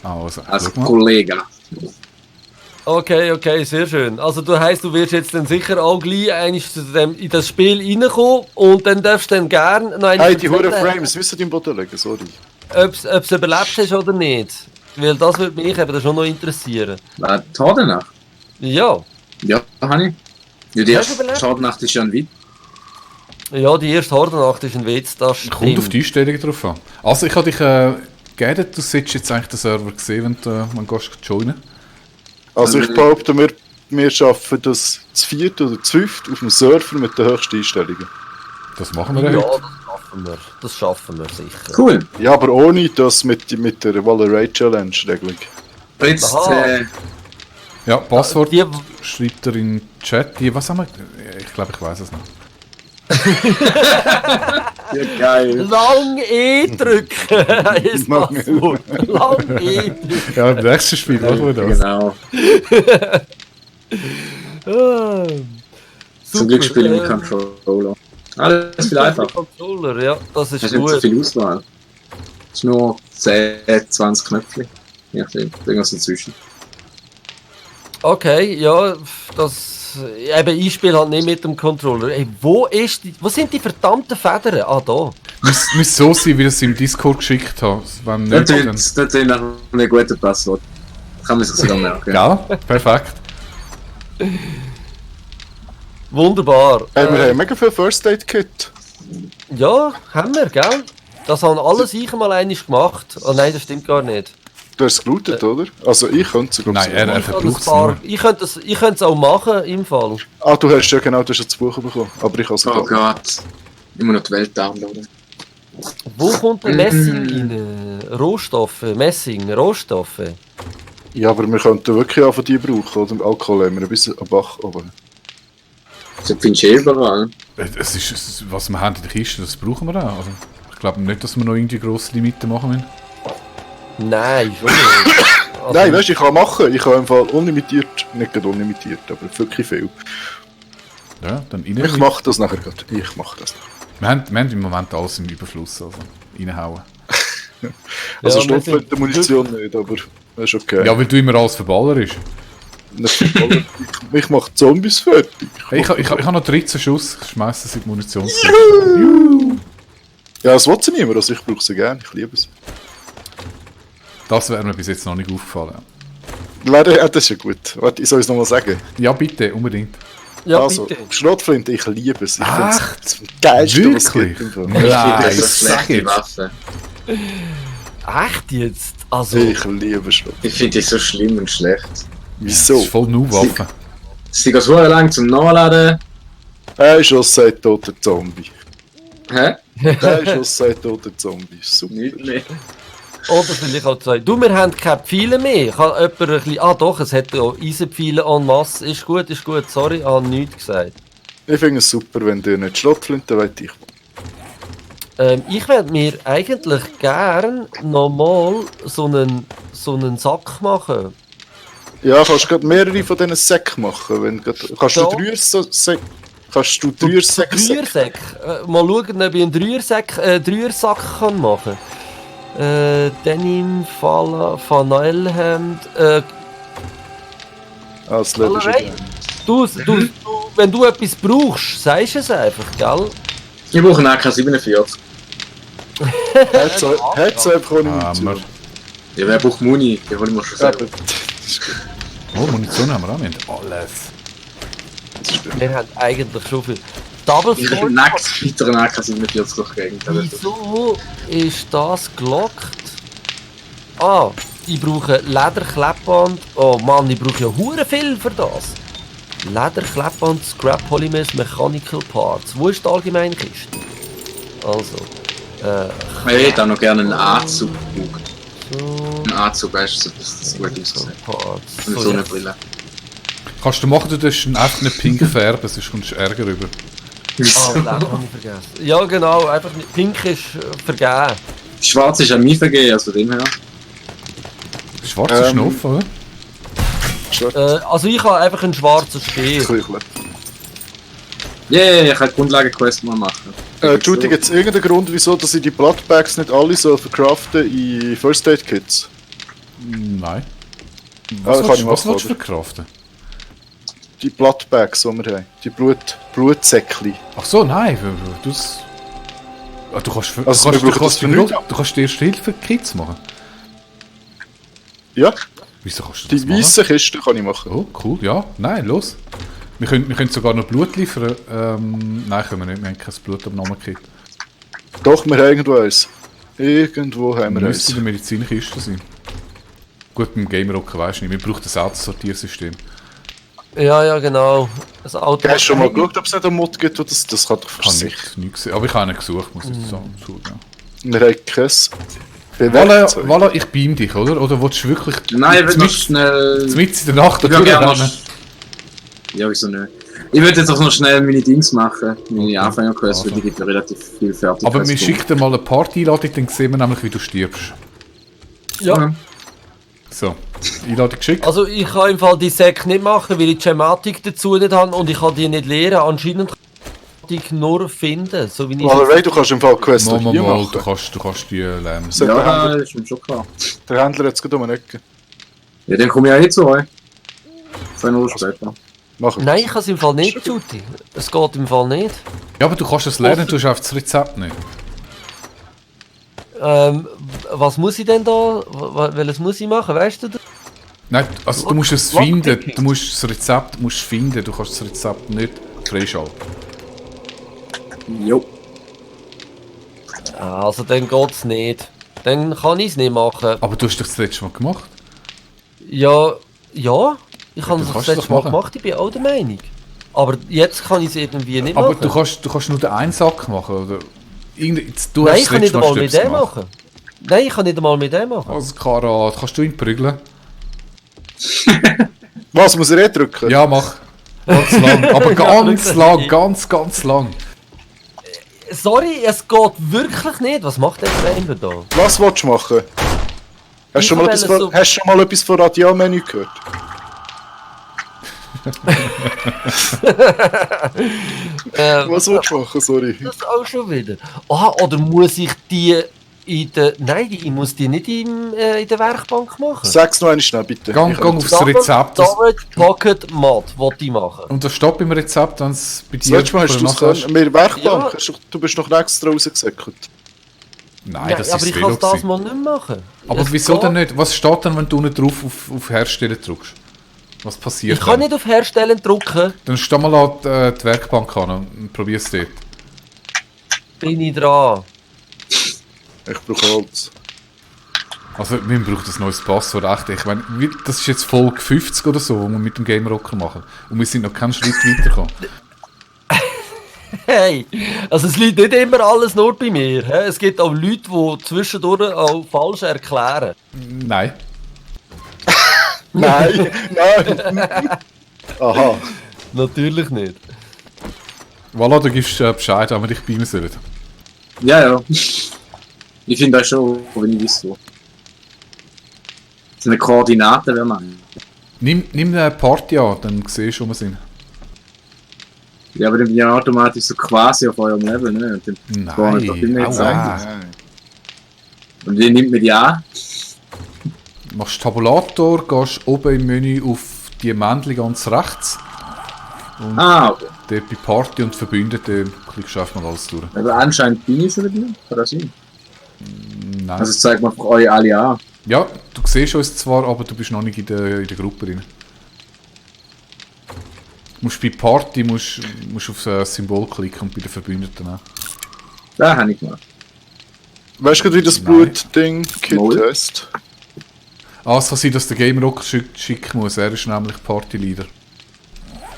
Also, als Kollege. Okay, sehr schön. Also du heisst, du wirst jetzt dann sicher auch gleich in das Spiel reinkommen und dann darfst du dann gerne noch Hey, die Huren Frames müssen im Boden legen, sorry. ob es überlebt hast oder nicht. Weil das würde mich eben schon noch interessieren. Die Hordennacht? Ja. Ja, habe ich. Ja, die Hast du erste überlebt? Hordennacht ist ja ein Witz. Ja, die erste Hordennacht ist ein Witz, das stimmt. kommt auf die Einstellung drauf an. Also ich habe dich gegeben, du solltest jetzt eigentlich den Server sehen, wenn du gehst joinen. Also ich behaupte, wir schaffen das zu viert oder zu fünft auf dem Server mit den höchsten Einstellungen. Das machen wir Ja, heute. das schaffen wir sicher. Cool. Ja, aber ohne das mit der Valorant Challenge Regelung. Jetzt, Aha. Ja, Passwort Die, schreibt er in den Chat. Was haben wir? Ich glaube, ich weiß es nicht. ja, geil. lang E drücken ist Passwort. Lang E drücken. Ja, im nächsten Spiel machen wir das. Genau. Ah, Zum Glück spiele ich mit Controller. Alles viel einfacher. Controller, ja, das ist Hast nicht so gut. viel Auswahl. Es ist nur 10, 20 Knöpfe. Ja, irgendwas dazwischen. Okay, ja, das. Eben, ich spiele halt nicht mit dem Controller. Ey, wo sind die verdammten Federn? Ah, da. Muss so sein, wie ich es im Discord geschickt habe. Wenn nicht, dann... Das ist nach einem guten Passwort. Kann man sich sogar merken. Ja, perfekt. Wunderbar. Hey, wir haben mega viel First Aid Kit. Ja, haben wir, gell? Das haben alles ich mal einmal gemacht. Oh nein, das stimmt gar nicht. Du hast es gelootet, oder? Also ich könnte es, glaube Nein, er Ich habe verbraucht ein es paar. nur. Ich könnte es auch machen im Fall. Ah, du hast ja genau, du hast das Buch bekommen. Aber ich habe es Oh nicht. Gott. Immer noch die Welt downloaden. Wo kommt der Messing rein? Rohstoffe, Messing, Rohstoffe. Ja, aber wir könnten wirklich auch von die brauchen, oder? Alkohol haben wir ein bisschen am Bach oben. Das findest du überall. Was wir haben in der Kiste, das brauchen wir auch. Also, ich glaube nicht, dass wir noch irgendwie grosse Limiten machen müssen. Nein, schon nicht. Also, Nein, weißt du, ich kann machen. Ich habe im Fall unlimitiert, nicht gerade unlimitiert, aber wirklich viel. Ja, dann rein. Ich mache das nachher gerade. Ich mache das nachher. Wir haben im Moment alles im Überfluss, also reinhauen. Also Ja, wir sind Stoffwerte-Munition nicht, aber das ist okay. Ja, weil du immer alles verballerst. Nicht für alle. ich mache Zombies fertig. Hey, ich habe noch 13 Schuss, ich schmeiße sie in die Munition. Ja, das will sie nicht mehr, also ich brauche sie gerne, ich liebe es. Das wäre mir bis jetzt noch nicht aufgefallen. Leider, ja, das ist ja gut. Warte, ich soll es nochmal sagen. Ja, bitte, unbedingt. ja, Also, bitte. Schrotflinte, ich liebe es. Ich finde Echt? es das Geilste, was es Wirklich? gibt. im Fall. Nein, Das ist eine sag schlechte jetzt. Waffe. Echt jetzt? Also, Ich liebe Schrot. Ich finde die so schlimm und schlecht. Das Wieso? ist voll New-Waffe. Sie geht so lang zum Nachladen. Ein Schuss sagt toter Zombie. Hä? Ein Schuss sagt toter Zombie. Super. Nicht mehr. oder vielleicht auch zwei. Du, wir haben keine Pfeile mehr. Kann jemand ein bisschen... Ah doch, es hat ja Eisenpfeile en masse. Ist gut, sorry, ich habe nichts gesagt. Ich finde es super, wenn du nicht Schrotflinte wollt, ich. Ich würde mir eigentlich gern nochmal so einen Sack machen. Ja, kannst du gerade mehrere von diesen Säcken machen. Wenn kannst du Ja. Dreiersäcke... Kannst du Dreiersäcke... Dreiersack. Mal schauen, ob ich einen Dreiersack kann machen kann. Denim, Flanellhemd. Ah, das Leder ist ja Allerlei. geil. Wenn du etwas brauchst, sagst du es einfach, gell? Ich brauche einen AK-47. Hat es einfach auch nicht wir, mit. Ja, wer braucht Muni? Die hole ich mir schon Aber selber. das ist gut. oh, Munition haben wir auch nicht. Alles. Wir haben eigentlich schon viel. Double Ich habe Sword. nackt weiter einen AK-47 durch die Gegend. Wieso ist das gelockt? Ah, ich brauche Lederkleppband. Oh Mann, ich brauche ja hure viel für das. Lederkleppband, Scrap Polymers, Mechanical Parts. Wo ist die Allgemeinkiste? Also, Ich hätte auch noch gerne einen Anzug. so, Ein Anzug, weißt du, dass das gut aussieht. Parts. Und so eine Brille. Kannst du machen, du darfst ihn einfach nicht pink färben, sonst kommst du Ärger rüber. Ah, den habe ich vergessen. Ja genau, einfach nicht. Pink ist vergeben. Schwarz ist an mich vergeben, also dem her. Schwarzer Schnuff, oder? Also ich habe einfach einen schwarzen Speer. Küchle. Yeah, ich kann die Grundlagenquest mal machen. Judy, gibt es irgendeinen Grund, wieso dass ich die Bloodbags nicht alle so verkraften in First Aid Kits? Nein. Ja, kann ich Was machen, willst du oder? verkraften? Die Bloodbags, die wir haben. Die Blutsäckchen. Ach so, nein. Das... Ah, du kannst, Also, wir brauchen das für nichts. du kannst die erste Hilfe Kids machen. Ja, Wieso kannst du das die machen? weißen Kisten kann ich machen. Oh, cool. Ja, nein, los. Wir können sogar noch Blut liefern. Nein, können wir nicht. Wir haben kein Blutabnahmekit. Doch, wir haben irgendwo eins. Irgendwo haben wir Müsste in der eins. Medizinkiste sein. Gut, beim Gamerocker weisst du nicht. Wir brauchen ein Autosortiersystem. Ja, genau. Das Auto. Hast du schon mal geschaut, ob es nicht einen Mod gibt? Das kann doch Ich habe versichern. nicht gesehen. Aber ich habe einen gesucht, muss ich jetzt sagen. Wir haben kein Voilà, Bewerkzeug. voilà, ich beam dich, oder? Oder willst du wirklich Nein, ich will noch schnell... mitten in der Nacht Ich würde gerne durchrennen? noch... Ja, wieso nicht? Ich würde jetzt auch noch schnell meine Dings machen. Meine Anfängerquest, weil die gibt ja relativ viel fertig. Aber wir schicken dir mal eine Party-Einladung, dann sehen wir nämlich, wie du stirbst. Ja. So, Einladung geschickt. Also ich kann im Fall die Säcke nicht machen, weil ich die Schematik dazu nicht habe und ich kann die nicht lernen. Anscheinend kann ich die nur finden, so wie ich Allerweil, du kannst im Fall Quest Mal, hier mal, machen. du kannst die lernen. So, Ja, das ist mir schon klar. der Händler hat es gerade um eine Ecke. Ja, dann komme ich auch nicht zu euch. 2 Minuten später. Machen. Nein, ich kann es im Fall nicht, Juti. Es geht im Fall nicht. Ja, aber du kannst es lernen, du hast einfach das Rezept nicht. Was muss ich denn da? Welches muss ich machen, weißt du das? Nein, also du musst es finden. Du musst das Rezept finden. Du kannst das Rezept nicht freischalten. Jo. Also dann geht es nicht. Dann kann ich es nicht machen. Aber du hast doch das letzte Mal gemacht. Ja. Ich habe dann es das kannst du letzte doch Mal machen. gemacht, ich bin auch der Meinung. Aber jetzt kann ich es irgendwie nicht Aber machen. du kannst nur den einen Sack machen, oder? Du Nein, hast ich kann nicht Mal einmal mit Stöpsel dem machen. Nein, ich kann nicht einmal mit dem machen. Also Karat, kannst du ihn prügeln? Was, muss er drücken? Ja, mach. Ganz lang. Aber ganz lang, ganz lang. Sorry, es geht wirklich nicht. Was macht der Gamer da? Was willst du machen? Hast du schon mal will etwas so- von, hast du schon mal etwas von Radial-Menü gehört? Was willst du machen, sorry? Das auch schon wieder. Aha, oder muss ich die in der... Nein, ich muss die nicht in der Werkbank machen. Sag's noch einmal schnell, bitte. Gang Ich kann aufs nicht- Rezept. Double Pocket Mod, wollte ich machen. Und das steht beim Rezept, wenn es bei Das dir letzte Mal hast du es nachher- können. Wir Werkbank, Ja. du bist noch extra rausgesäckelt. Nein, das aber ist ich das kann Velo. es das gewesen. mal nicht machen. Aber Es wieso geht. denn nicht? Was steht denn, wenn du unten drauf auf Herstellen drückst? Was passiert Ich kann dann? nicht auf Herstellen drücken, Dann steh mal an die Werkbank an und probier's dort. bin ich dran. Ich brauche Holz. Also, wir brauchen ein neues Passwort, echt. Ich meine, das ist jetzt Folge 50 oder so, wo wir mit dem Game Rocker machen. Und wir sind noch keinen Schritt weitergekommen. Hey, also es liegt nicht immer alles nur bei mir. He? Es gibt auch Leute, die zwischendurch auch falsch erklären. Nein. Nein, nein. Aha. Natürlich nicht. Voilà, du gibst Bescheid, wenn wir dich beamen sollen. Ja. Ich finde das schon, wenn ich weiß wo. So eine Koordinate wäre man. Nimm eine Party an, dann siehst du, wo wir sind. Ja, aber dann bin ich ja automatisch so quasi auf eurem Level, ne? Und dann kann man doch immer jetzt sagen. Nein. Und wie nimmt man die an? Machst Tabulator, gehst oben im Menü auf die Männchen ganz rechts. Ah, okay. Dort bei Party und Verbündete klickst du einfach mal alles durch. Aber anscheinend bin ich schon bei dir. Kann das sein? Nein. Also es zeigt mir einfach euch alle an. Ja, du siehst uns zwar, aber du bist noch nicht in der Gruppe drin. Du musst bei Party musst auf das Symbol klicken und bei den Verbündeten auch. Da habe ich gemacht. Weißt du, wie das Nein. Blutding-Kit Moll. heißt? Ah, es kann sein, dass der Game Rocker schicken muss. Er ist nämlich Partyleader.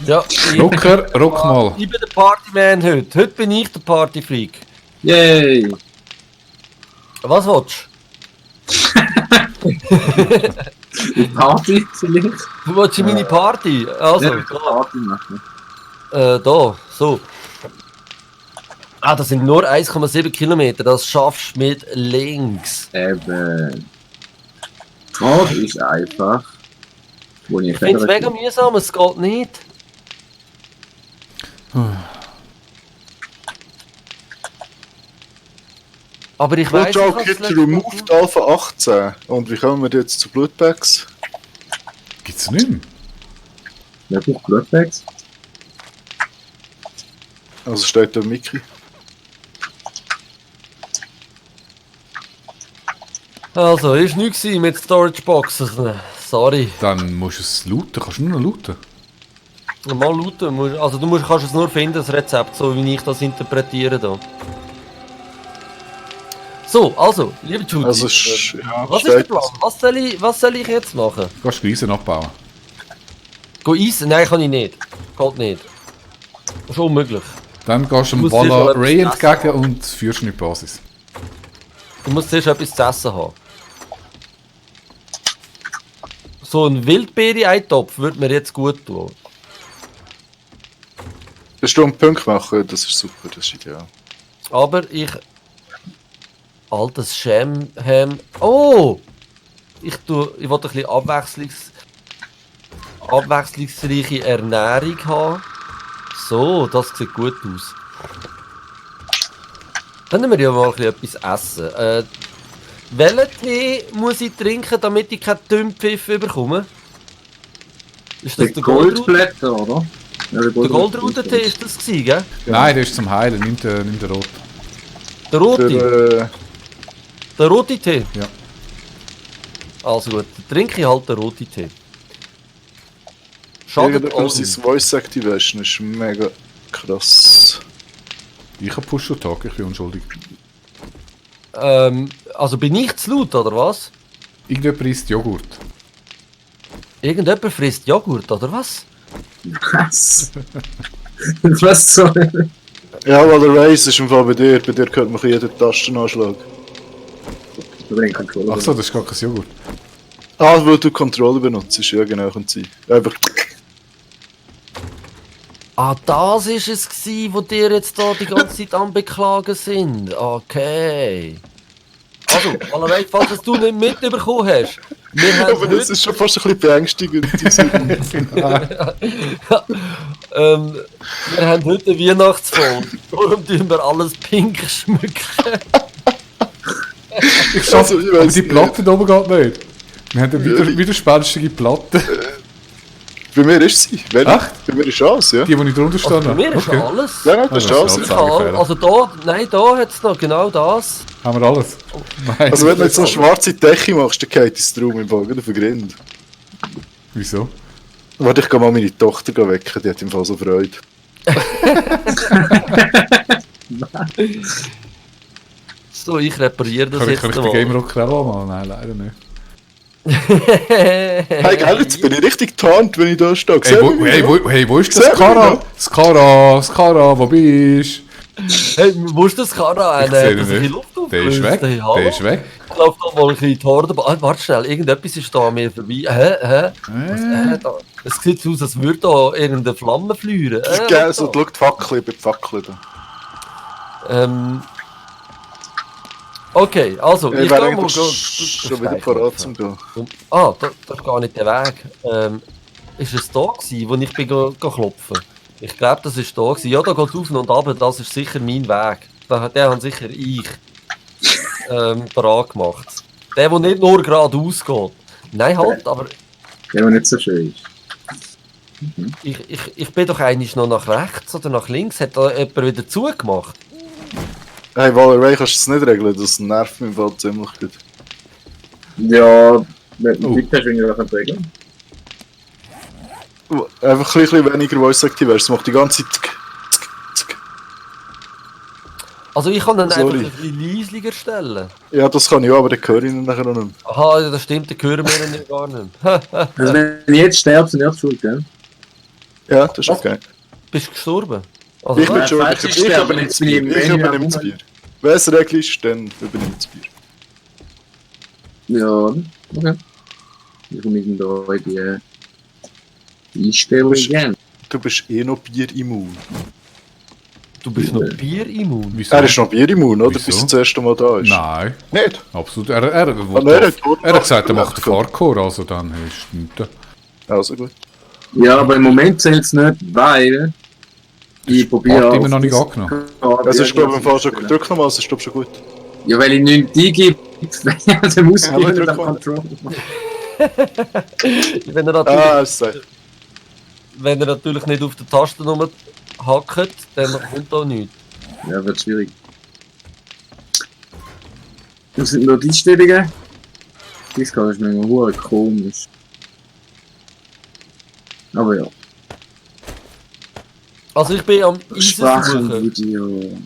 Ja, Rocker, rock mal. ich bin der Partyman heute. Heute bin ich der Partyfreak. Yay! Was willst Party vielleicht? du? Du willst in meine Party? Also, Ja, Party machen. da, so. Ah, das sind nur 1,7 Kilometer. Das schaffst du mit links. Eben. Die Frage ist einfach, wo ich Ich finde es mega mühsam, es geht nicht. Aber ich weiß Joe nicht, Kid removed Alpha 18. Und wie kommen wir jetzt zu Bloodbags? Gibt's nicht mehr? Wer braucht Bloodbags? Also steht da Mickey. Also, ist nichts mit Storage Boxes. Sorry. Dann musst du es looten. Kannst du nur noch looten? Mal looten. Also kannst es nur finden, das Rezept, so wie ich das interpretiere da. So, also, liebe Judy. Also, ja, was ist der Plan? Was soll ich jetzt machen? Du kannst Eisen abbauen. Go eisen? Nein, kann ich nicht. Geht nicht. Das ist unmöglich. Dann gehst du dem musst Walla zuerst Ray etwas essen entgegen und führst ihn in die Basis. Du musst zuerst etwas zu essen haben. So ein Wildbeere-Eintopf würde mir jetzt gut tun. Eine Stunde Punkt machen, das ist super, das ist ideal. Aber ich... Altes Schemham... Oh! Ich wollte ein bisschen abwechslungsreiche Ernährung haben. So, das sieht gut aus. Können wir ja mal ein bisschen etwas essen. Welchen Tee muss ich trinken, damit ich keinen Dünnpfiff bekomme? Ist das der Goldrute? Goldblätter, oder? Ja, Der Goldrute-Tee ist das gewesen, gell? Nein, der ist zum Heilen. Nimm den Rot. Der rote? Der rote Tee? Ja. Also gut, dann trinke ich halt den roten Tee. Schadet auch nicht. Sein Voice Activation ist mega krass. Ich habe Push-to-Talk, ich bin unschuldig. Also bin ich zu laut, oder was? Irgendjemand isst Joghurt. Irgendjemand frisst Joghurt, oder was? Was? Was soll? Ja, weil der Race ist im Fall bei dir hört man jeden Tastenanschlag. Achso, das ist gar kein Joghurt. Ah, weil du Controller benutzt, ja genau, kann sein. Einfach... Ah, das ist es gsi, wo dir jetzt da die ganze Zeit am Beklagen sind. Okay. Also, allerweil, falls du nicht mitbekommen hast. Wir haben Aber das ist schon fast ein bisschen beängstigend. wir haben heute eine Weihnachtsfolge. Darum tun wir alles pink schmücken. Ich schaffe, aber die Platte da oben geht nicht. Wir haben eine widerspenstige Platte. Bei mir ist sie. Wenn Echt? Bei mir ist alles, ja. Die drunter stehen. Also bei mir ist alles. Ja, nein, das ist Ah, alles. das Ich habe, also da hat es noch genau das. Haben wir alles? Nein. Also wenn du jetzt so eine schwarze Decke machst, dann geht das Traum im Bogen auf den Grind. Wieso? Warte, ich gehe mal meine Tochter wecken, die hat im Fall so Freude. So, ich repariere das Kann jetzt ich den mal. Game Rocker auch mal? Nein, leider nicht. Hey, gell, jetzt bin ich richtig tarnt, wenn ich da stehe. Hey, wo ist das Sehen wir Skara? Skara, wo bist du? Hey, wo ist das Karra? Ich sehe ihn Ein bisschen nicht. Luft Der ist weg. Hey, hallo? Der ist weg. Ich laufe da mal ein bisschen in die Horde. Warte schnell, irgendetwas ist da an mir vorbei. Was, da? Es sieht so aus, als würde da irgendeine Flamme fliehen. Gell, so, schau die Fackel über die Fackel da. Okay, also, Ich ich wäre gehe mal... eigentlich schon wieder parat zum Gehen. Ah, da ist gar nicht der Weg. Ist es da gewesen, wo ich bin klopfen? Ich glaube, das ist da gewesen. Ja, da geht es auf und ab, das ist sicher mein Weg. Den habe sicher ich parat gemacht. Der nicht nur geradeaus geht. Nein, halt, aber Der, der nicht so schön ist. ich bin doch eigentlich noch nach rechts oder nach links. Hat da jemand wieder zugemacht? Hey, Valerie, kannst du das nicht regeln? Das nervt mich im Fall ziemlich gut. Ja, wenn du Glück hast, wenn ich das regeln. Einfach ein bisschen weniger Voice Activation, das macht die ganze Zeit... Also ich kann ihn einfach Sorry. ein bisschen leislicher stellen. Ja, das kann ich auch, aber dann höre ich ihn nachher noch nicht. Aha, das stimmt, den hören wir nicht gar nicht. Also wenn ich jetzt sterbe, sind ich schuld, gell? Ja, das ist okay. Bist du gestorben? Also, Ich bin was? schon, falls ich ich sterbe, übernehme jetzt das bin ich Bier. im Ich Menü übernehme am das Bier. Wenn es Regel ist, dann übernehme ich das Bier. Ja, okay. Wie komme ich denn da in die Einstellung gehen? Du bist eh noch Bierimmun. Du bist noch bierimmun. Wieso? Er ist noch Bierimmun, oder? Wieso? Bis er das erste Mal da ist. Nein, Nicht? absolut. nein, Er hat gesagt, er macht den Parkour, also dann ist es nichts. Also gut. Ja, aber im Moment zählt es nicht, weil ich probiere... Hat immer noch nicht angenommen. Also ich glaube im Fall schon... Drück nochmal, es ist glaube schon gut. Ja, weil ich nichts eingebe, dann muss ich Ja, aber wieder drück mal. Control. Wenn er natürlich nicht auf der Taste rumhackt, dann kommt auch nichts. Ja, wird schwierig. Das sind nur die Einstellungen. Das ist manchmal hure komisch. Aber ja. Also ich bin am Eisen suchen. Sprachenvideo.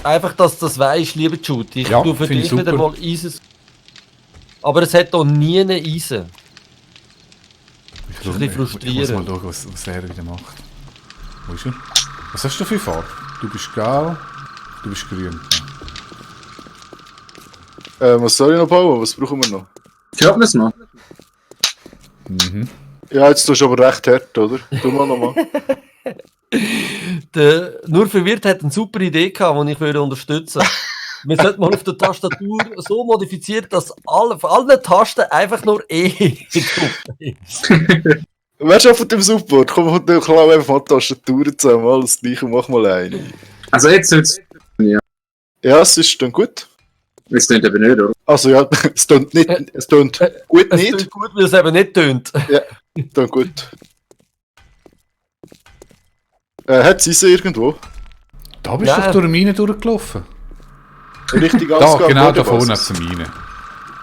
Einfach, dass du das weisst, lieber Jude. Ich Ja, tue für finde ich dich wieder super. mal Eisen. Aber es hat hier nie einen Eisen. Ich ein bisschen frustrierend. muss mal schauen, was er wieder macht. Wo ist er? Was hast du für Farbe? Du bist gelb, du bist grün. Was soll ich noch bauen? Was brauchen wir noch? Hört man es noch? Mhm. Ja, jetzt tust du aber recht hart, oder? Tu mal nochmal. Der nur verwirrt hat eine super Idee gehabt, die ich würde unterstützen. Wir sollten mal auf der Tastatur so modifizieren, dass auf allen Tasten einfach nur E drauf ist. Wer ist auf dem Support? Komm, klau einfach mal die Tastaturen zusammen, alles gleich und mach mal eine. Also jetzt soll's. Ja, es ist dann gut. Es klingt eben nicht, oder? Also ja, es tönt nicht, es tönt gut Es nicht. tönt gut, weil es eben nicht tönt. Tönt gut. Hat sie sie irgendwo? Da bist du Nein. doch durch eine Mine durchgelaufen. Richtig Da, Ausgabe, genau, oder da vorne was? hat es eine Mine.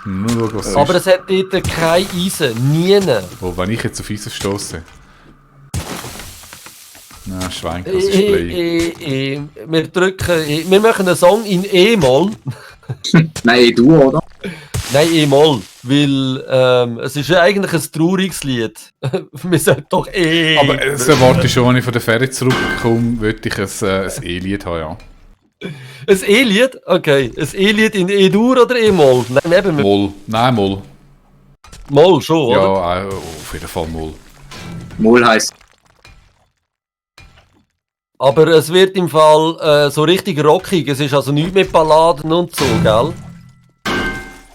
Nur schauen, was es Aber ist. es hat dort kein Eisen. Nie. Oh, wenn ich jetzt auf Eisen stosse. Na, Schwein, das ist Play. Wir drücken. Wir machen einen Song in E-Moll. Nein, du, oder? Nein, E-Moll. Weil es ist ja eigentlich ein trauriges Lied. Wir sollten doch Aber das erwarte ich schon, wenn ich von der Ferie zurückkomme, würde ich ein E-Lied haben, ja. Ein E-Lied? Okay. Ein E-Lied in E-Dur oder E-Moll? Nein, eben mit Moll. Nein, Moll. Moll schon, Ja, oder? auf jeden Fall Moll. Mol heisst. Aber es wird im Fall so richtig rockig. Es ist also nichts mit Balladen und so, gell?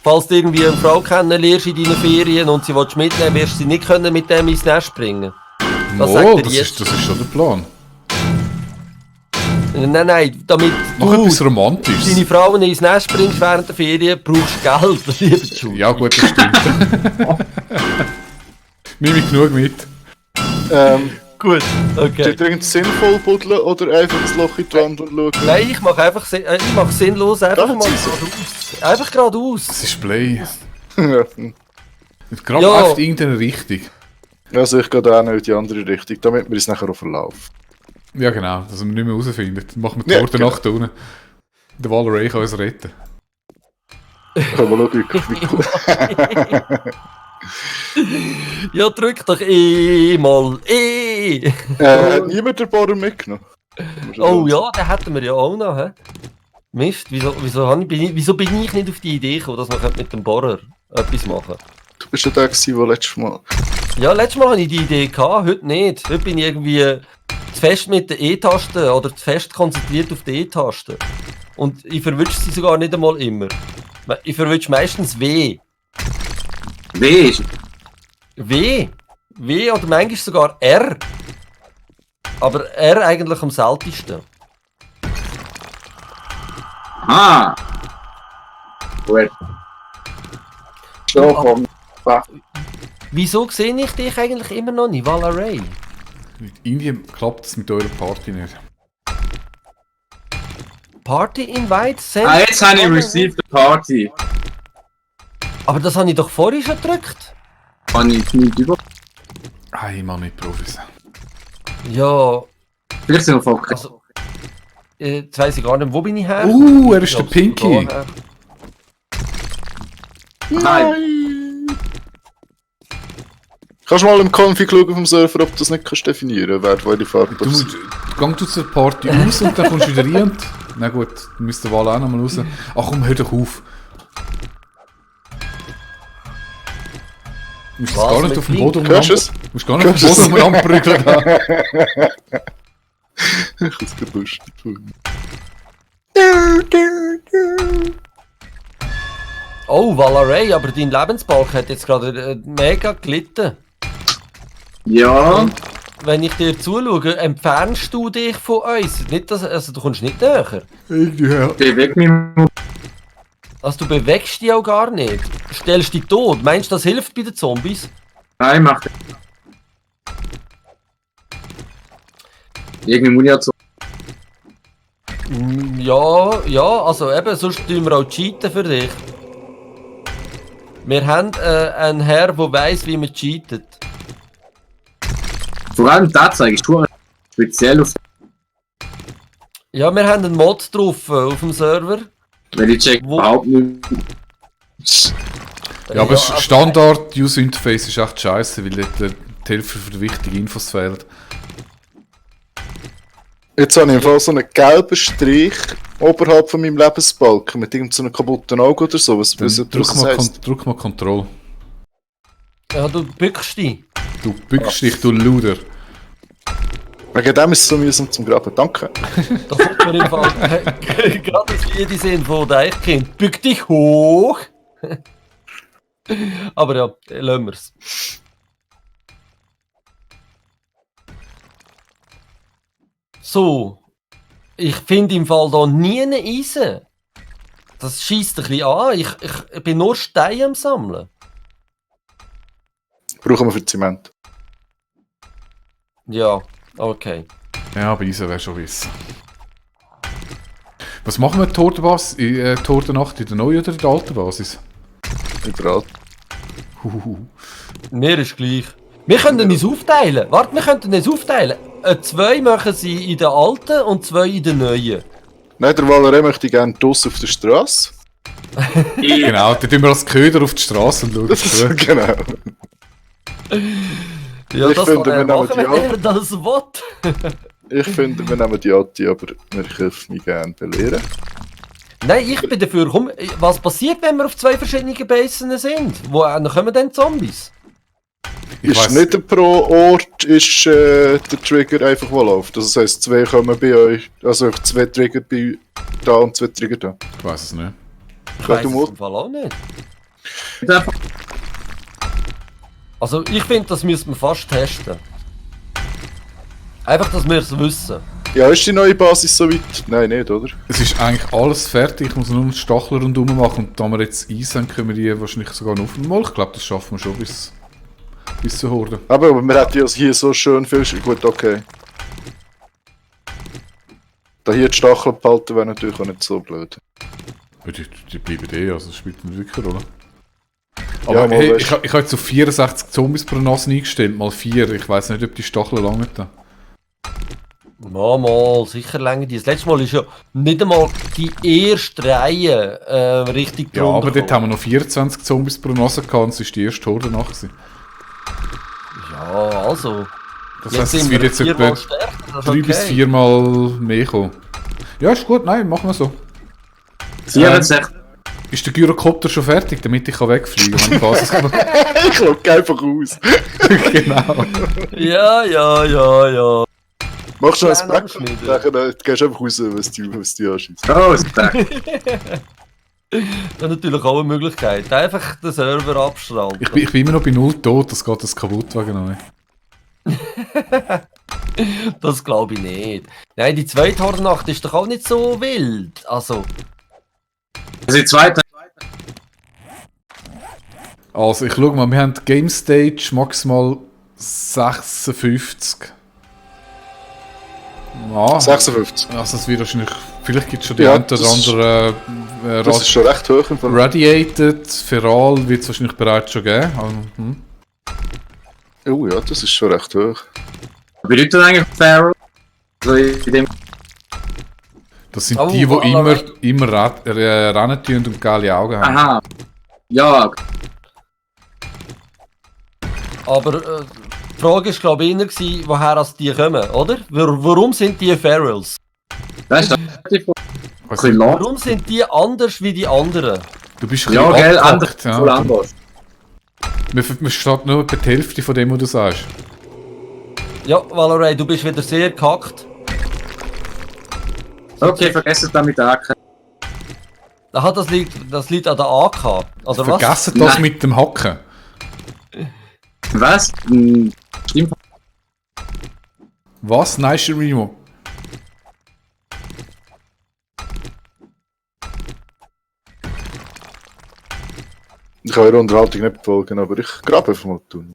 Falls du irgendwie eine Frau kennenlernst in deinen Ferien und sie willst mitnehmen, wirst du sie nicht können mit dem ins Nest bringen. Das sagt Moll, er das jetzt. ist schon der Plan. Nein, damit Mach du etwas Romantisches. deine Frauen ins Nest bringst während der Ferien, brauchst du Geld, lieber Jules. Ja, gut, das stimmt. Nehme ich genug mit. Gut, okay. Steht irgend sinnvoll buddeln oder einfach das Loch in die Wand und schauen? Nein, ich mache einfach ich mach sinnlos einfach Doch, mal jetzt ist geradeaus. Einfach geradeaus. Das ist Play. Ja. Gerade Ja. einfach irgendeine Richtung. Also ich gehe da auch noch in die andere Richtung, damit wir es nachher auch verlaufen. Ja, genau, dass wir nicht mehr rausfinden. Dann machen wir Ja, die Torte genau. Nacht unten. Der Valerie kann uns retten. Können wir schauen, wie Ja, drück doch mal E. Hat niemand den Bohrer mitgenommen? Oh ja, den hätten wir ja auch noch, hä? Mist, wieso bin ich nicht auf die Idee gekommen, dass man mit dem Bohrer etwas machen könnte? Du bist ja der gewesen, der letztes Mal... Ja, letztes Mal hatte ich die Idee gehabt, heute nicht. Heute bin ich irgendwie zu fest mit der E-Taste oder zu fest konzentriert auf die E-Taste. Und ich verwünsche sie sogar nicht einmal immer. Ich verwünsche meistens W. W ist. W oder manchmal sogar R. Aber R eigentlich am seltensten. Aha! Gut. So, komm. Wieso sehe ich dich eigentlich immer noch nicht, Valerie? Irgendwie klappt es mit eurer Party nicht. Party Invite? Send? Ah, jetzt habe ich received a party. Aber das habe ich doch vorhin schon gedrückt. Kann ich nicht über. Ich mache mit Profis. Ja, Vielleicht sind wir voll krass. also... Jetzt weiss ich gar nicht, wo bin ich her? Er ist der Pinky. Nein! Kannst du mal im Config schauen auf dem Server, ob du das nicht kannst definieren kannst, wer die Farbe Du geh du zur Party raus und dann kommst du wieder rein. Und, na gut, dann müsst der Wahl auch noch mal raus. Ach komm, hör doch auf. Du musst Was, gar nicht mit auf dem Pink? Boden Hörst du es? Du musst gar nicht auf dem Boden umeinander prügeln. Ich habe es gerade lustig gefunden. Oh, Valerie, aber dein Lebensbalk hat jetzt gerade mega gelitten. Ja, Wenn ich dir zuschaue, entfernst du dich von uns? Nicht, dass, also du kommst nicht näher. Irgendwie, ja. geh weg mit mir. Also du bewegst dich auch gar nicht. Stellst dich tot. Meinst du, das hilft bei den Zombies? Nein, mach das. Irgendwie Munition. Ja, also eben, sonst tun wir auch cheaten für dich. Wir haben einen Herr, der weiss, wie man cheatet. Vor allem das zeige ich speziell auf. Ja, wir haben einen Mod drauf auf dem Server. Weil ich check Wo- überhaupt nicht. Ja, aber das also- Standard-User-Interface ist echt scheiße, weil dort die Hilfe für wichtige Infos fehlt. Jetzt habe ich im Fall so einen gelben Strich oberhalb von meinem Lebensbalken mit irgendeinem kaputten Auge oder so. Was Dann das heisst. drück mal Control. Ja, du bückst dich. Du bückst dich, du Luder. Wegen dem ist es so mühsam zum Graben. Danke. Da sollte man im Fall gerade das Lied sehen von Deichkind. Bück dich hoch! Aber ja, lassen wir's. So. Ich finde im Fall da nie einen Eisen. Das schießt ein bisschen an. Ich bin nur Steine am Sammeln. Brauchen wir für Zement. Ja, okay. Ja, aber Eisen wäre schon wissen. Was machen wir in Tortennacht? In der neuen oder in der alten Basis? Überall. Mir ist gleich. Wir können uns aufteilen. Warte, wir könnten uns aufteilen. 2 machen sie in der alten und 2 in der neuen. Nein, der Valeré möchte ich gerne draussen auf der Straße. Genau, dann tun wir als Köder auf die Straße und schauen zu. Genau. Ja, Ich das finde, kann er wir nehmen machen, die wenn er das will. Ich finde, wir nehmen die Ati, aber wir helfen mich gerne belehren. Nein, ich bin dafür. Komm, was passiert, wenn wir auf 2 verschiedenen Basen sind? Woher kommen denn Zombies? Ich Ist weiss- nicht pro Ort ist, der Trigger einfach, der läuft. Also das heisst, 2 kommen bei euch, also 2 Trigger bei da und 2 Trigger da. Ich weiß es nicht. Ich Ja, weiss du es musst- im Fall auch nicht. Einfach Also ich finde, das müssen wir fast testen. Einfach, dass wir es wissen. Ja, ist die neue Basis soweit? Nein, nicht, oder? Es ist eigentlich alles fertig, ich muss nur einen Stachler rundherum machen und da wir jetzt Eis haben, können wir die wahrscheinlich sogar noch aufnehmen. Ich glaube, das schaffen wir schon bis zur Horde. Aber wir hätten ja hier so schön viel... Gut, okay. Da hier die Stacheln behalten wäre natürlich auch nicht so blöd. Ja, die bleiben also das spielt nicht wirklich eine Rolle. Ja, Aber mal hey, weißt- ich habe jetzt auf 64 Zombies pro Nase eingestellt, mal 4. Ich weiß nicht, ob die Stacheln lange da. Mal, sicher länger die. Das letzte Mal ist ja nicht einmal die erste Reihe richtig Ja, aber dort haben wir noch 24 Zombies pro Nase gehabt und es ist die erste Horde nach. Ja, also. Das heisst, es wird jetzt viermal etwa stärker. Das 3 ist bis 4 Mal mehr kommen. Ja, ist gut, nein, machen wir so. 64. Ist der Gyrocopter schon fertig, damit ich kann wegfliegen kann, wenn ich Basis komme? Ich lock einfach aus. Genau. Ja. Machst du noch ein Kleiner Back? Abschnitt. Dann gehst du einfach raus, was die anschießt. Oh, ist weg. Das ist natürlich auch eine Möglichkeit. Einfach den Server abstrahlen. Ich bin immer noch bei 0 tot, das geht das kaputt wegen euch. Das glaube ich nicht. Nein, die zweite Hornacht ist doch auch nicht so wild. Also, Also die zweite. Also, ich schau mal, wir haben Game Stage maximal 56. Ja, 56. also es wird wahrscheinlich, vielleicht gibt es schon die Ja, ein oder das ist- andere Das ist schon recht hoch im Fall. Radiated, Feral wird es wahrscheinlich bereits schon geben. Also, Oh ja, das ist schon recht hoch. Bedeutet das eigentlich Feral? So in dem. Das sind Oh, die Valorant. immer rennen tun und geile Augen haben. Aha. Ja, aber die Frage war glaube ich eher, gewesen, woher als die kommen, oder? Warum sind die Ferals? das ist die Frage. Ein Weiss bisschen nicht, lang. Warum sind die anders wie die anderen? du bist ein Ja, bisschen gell, abgehackt, anders. Voll anders. Man versteht nur etwa die Hälfte von dem, was du sagst. Ja, Valoray, du bist wieder sehr gehackt. Okay, vergesst es damit AK. Aha, das liegt an der AK. Oder was? Vergessen das Nein. mit dem Hacken. Was? Stimmt. Was? Nein, Shirimo. Ich kann eure Unterhaltung nicht befolgen, aber ich grabe einfach mal tun.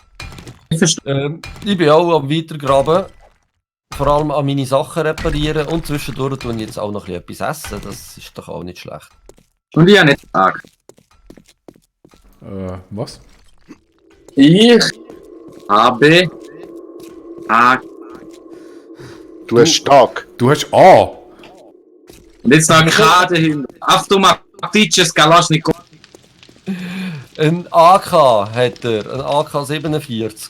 Ich verstehe. Ich bin auch am Weitergraben. Vor allem an meine Sachen reparieren und zwischendurch tue ich jetzt auch noch etwas essen. Das ist doch auch nicht schlecht. Und ich habe nicht Tag. Was? Ich habe A. Du hast stark. Du hast A. Und jetzt noch ein K dahinter. Automatisches Kalaschnikow. Ein AK hat er. Ein AK 47.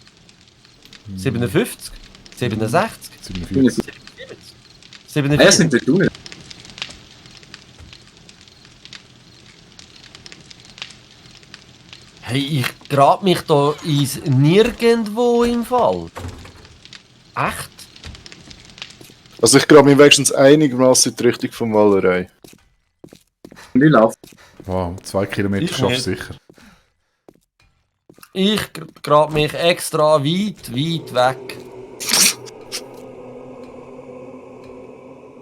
57? 67? 47. Er 47? sind wir tun. Hey, ich grab mich da ins Nirgendwo im Fall. Echt? Also ich grabe mich wenigstens einigermaßen in die Richtung von Malerei. Und ich laufe. Wow, 2 Kilometer Ich schaffst du nicht. sicher. Ich grab mich extra weit weg.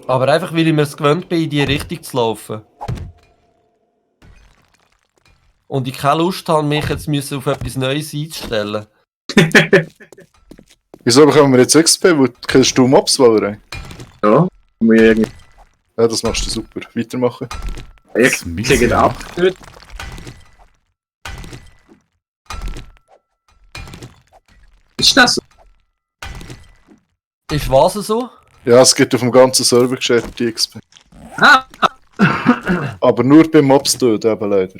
Aber einfach, weil ich mir es gewöhnt bin, in die Richtung zu laufen. Und ich keine Lust habe, mich jetzt auf etwas Neues einzustellen. Wieso bekommen wir jetzt XP? Wo kennst du Mobs, Malerei? Ja. Muss ich irgendwie. Ja, das machst du super. Weitermachen. Ich kriege ab. Ist das so? Ist was so? Ja, es gibt auf dem ganzen Server geschäft die XP. Ah! Aber nur beim Mobs töten eben leider.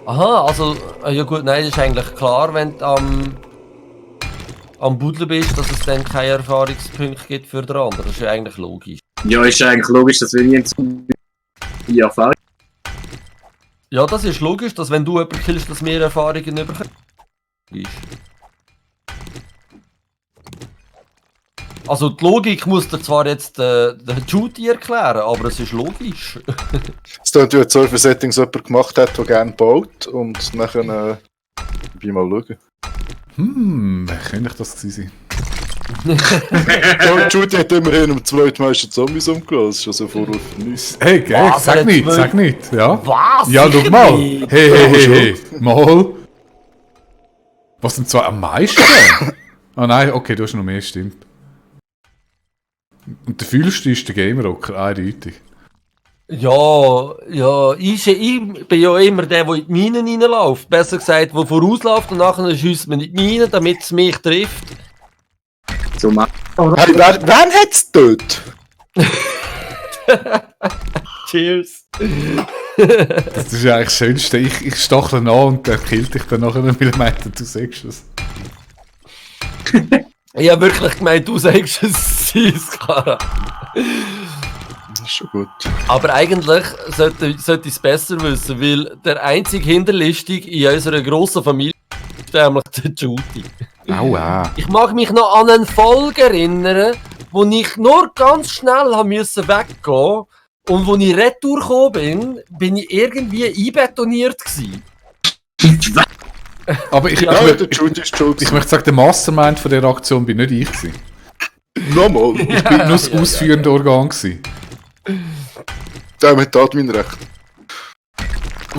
Aha, also, ja gut, nein, das ist eigentlich klar, wenn du am Buddeln bist, dass es dann keine Erfahrungspunkte gibt für den anderen. Das ist ja eigentlich logisch. Ja, ist eigentlich logisch, dass wir jetzt die Erfahrung. Ja, das ist logisch, dass wenn du jemanden killst, dass mehr Erfahrungen bekommst. Logisch. Also die Logik muss dir zwar jetzt der Judy erklären, aber es ist logisch. Es klingt wie ein Server-Settings jemand gemacht hat, der gerne baut und nachher wie mal schauen. Wer könnte das gewesen sein? Ja, Judy hat immerhin am zweitmeisten Zombies umgelassen, das ist also ein Vorwurf von uns. Hey, gell, Was, sag er hat nicht, 12? sag nicht, ja? Was? Ja, schau Sicher mal. nicht. Hey, mal. Was denn zwar am meisten? Ah nein, okay, du hast noch mehr, stimmt. Und der fühlste ist der Gamerocker, eindeutig. Ja, ich bin ja immer der, der in die Minen reinläuft. Besser gesagt, der vorausläuft und nachher schießt man in die Minen, damit es mich trifft. So machen. Hey, wen hat's dort? Cheers. Das ist ja eigentlich das Schönste. Ich stachle an und der killt dich dann nach einem Millimeter, du sagst es. Ich habe wirklich gemeint, du sagst es, Skara. Das ist schon gut. Aber eigentlich sollte ich es besser wissen, weil der einzige Hinterlistig in unserer grossen Familie ist nämlich der Judy. Aua. Ich mag mich noch an eine Folge erinnern, wo ich nur ganz schnell weggehen und wo ich retour gekommen bin ich irgendwie einbetoniert gewesen. Aber ich Der Judy ist schuld. ich möchte sagen, der Mastermind von dieser Aktion bin nicht ich gewesen. Nochmal. Ich bin nur das ausführende Organ gewesen. Der hat Admin recht.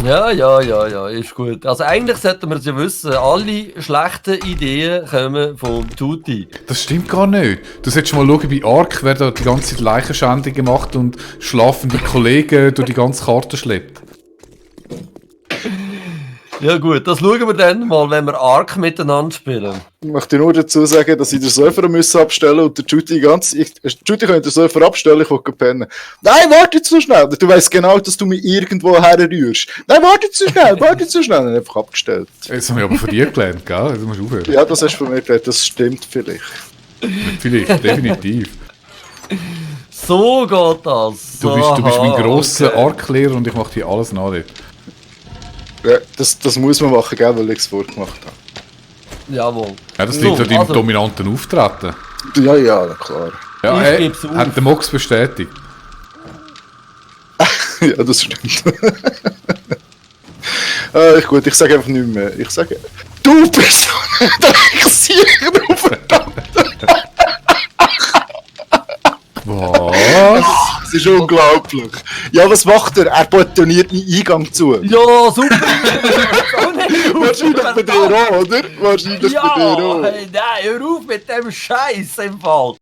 Ja, ist gut. Also eigentlich sollten wir es ja wissen, alle schlechten Ideen kommen vom Tutti. Das stimmt gar nicht. Du solltest mal schauen, bei Ark, wer da die ganze Zeit Leichenschändungen macht und schlafende Kollegen durch die ganze Karte schleppt. Ja gut, das schauen wir dann mal, wenn wir Ark miteinander spielen. Ich möchte nur dazu sagen, dass ich den Server müssen abstellen und der Judy Judy könnte den Server abstellen, ich will pennen. Nein, warte zu schnell! Du weißt genau, dass du mich irgendwo herrührst. Nein, warte zu schnell! Und einfach abgestellt. Das haben wir aber von dir gelernt, gell? Das musst du aufhören. Ja, das hast du von mir gelernt, das stimmt vielleicht. Vielleicht, definitiv. So geht das. Du bist mein Aha, grosser okay. Arc-Lehrer und ich mache dir alles nach dort. Ja, das muss man machen, gell, weil ich es vorgemacht habe. Jawohl. Ja, das liegt So, an deinem also- dominanten Auftreten. Ja, na klar. Ja, Ich geb's auf. hat der Mox bestätigt. Ja, das stimmt. Gut, ich sage einfach nicht mehr. Ich sage, du bist ich sicher verdammt. Was? Es ist ist unglaublich. Ja, was macht er? Er betoniert meinen Eingang zu. Ja, super! Wahrscheinlich bei dir auch, oder? Wahrscheinlich bei dir Ja, auch. hey, nein, hör auf mit dem Scheiß im Fall!